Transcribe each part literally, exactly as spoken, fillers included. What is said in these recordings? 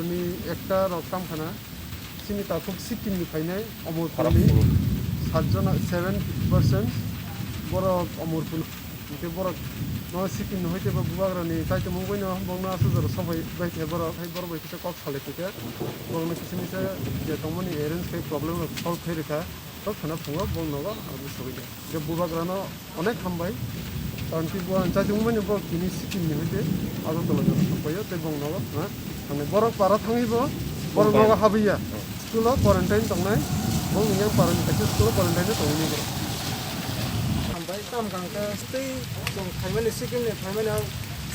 Ni ekta rok tam khana, chini takhuk Sikkim ni phainai, Omorpur ni. Khorok sini. Sat jona, seven percent borok Omorpur ni. Hingke borok no Sikkim ni hoite bo bubagra ni kaitor mung bai no bong no aswk jora sok bai, bai khe borok, hai borok bai kisa kok salai khe, borok no kisa misa je tongmani arrange khai problem rok solve khai rikha, tok khana phungo bong nogo abo sogwi de. Je bubagra no onek hambai, karon ki bo ang chaichung mani bo tini Sikkim ni hoite Agartala jora sokpaio, tei bong nogo, ha, thangni borok para thangwi bo, borok nogo habwi ya. Hmm. School o quarantine tongnai, bong yang para ni kaisa school o quarantine o tongwi borok. Hambai, tam kang khe tei chwng phaimani Sikkim ni phaimani,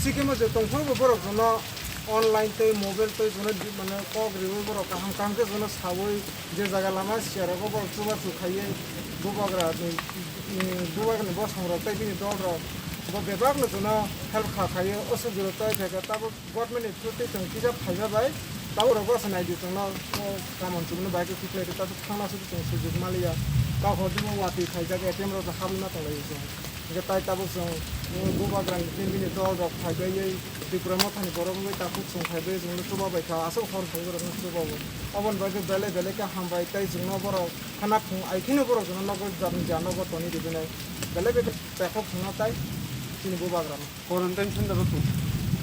Sikkim o je tongphuru bo borok no online tei mobile tei jono di-, mane kok riwi borok kaham kaham khe jono sawi je jaga lama siya rogo borok chubachu khaiwi bubagra ni, mm, bubagra ni bosong rok tei bini dol rok bo bebak no jono help kha khaiwi o sugwi rok tei phaikha tabuk government ni through tei chwng kisa phaiba bai tabuk rok bo asa naidi chwngno o kamon chumno bai khe khiklai tabuk thangna sudi chwng sujug maliya kok hor jimo watwi khaijak A T M rok hapwi ma tonglai chwng. Hingke tai tabuk chwng, mm, bubagra ni bini dol rok phaibai, Tripura mothani borok wngwi takhuk chwng phaibai, chwngno chuba bai kha, aswk hor phaibai rokno chuba bo. Oboni bagwi belai belai khe hambai tei chwngno borok khana phung ai kheno borok chwngno nogo jani ja nogo toni ribinai. Belai belai takhuk chwngno tai chini bubagra no. Quarantine center o thung.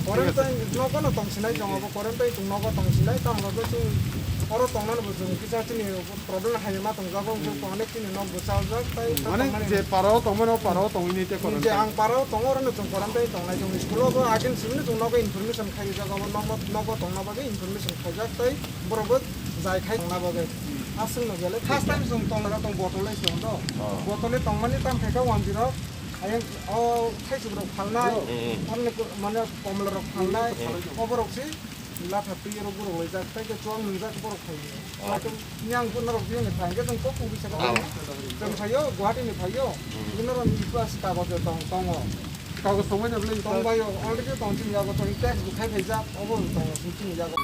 Quarantine nogo no tong sinai chwng abo quarantine chwng nogo tong sinai tamo bagwi chwng oro tongnani bo chwng kisa chini problem hai ma tongjago, hwnkhe onek chini nok bo chaljak, tai Mane tongmani je parao tongmani, o parao tongwi ni te je quarantine. Ang parao tongo, oro no chwng quarantine tongnai, chwng school o bo agin simi no chwng nogo information khai rijak, obo nok, nok, nogo tongna bagwi information khaijak, tai borok bo jai khai tongna bagwi. Aswk no belai first time chwng tongna tong bottle ai chwng do. Oh. Bottle ai tongmani tam khaika wanjwi rok, ayang o thaisuk rok phalnai, Mm, mm. Orni ko-, mane komla rok phalnai, Mm. Oborok si. Latha twi oro borok laijak, tei khe chuwak nwngjak borok phaio. Oh. Hwnkhe yang norok biyang ni phai, hwnkhe chwng kok kubui se Oh. Chwng phaio, Guwahati ni phaio. Hmm. Hwnkhe norok ni plus kagoz tong, tongo. Kagoz tongbai na bwlai Tong bai o, already tong chini yago, tong tax bo khai phaijak, obo tong chini yago.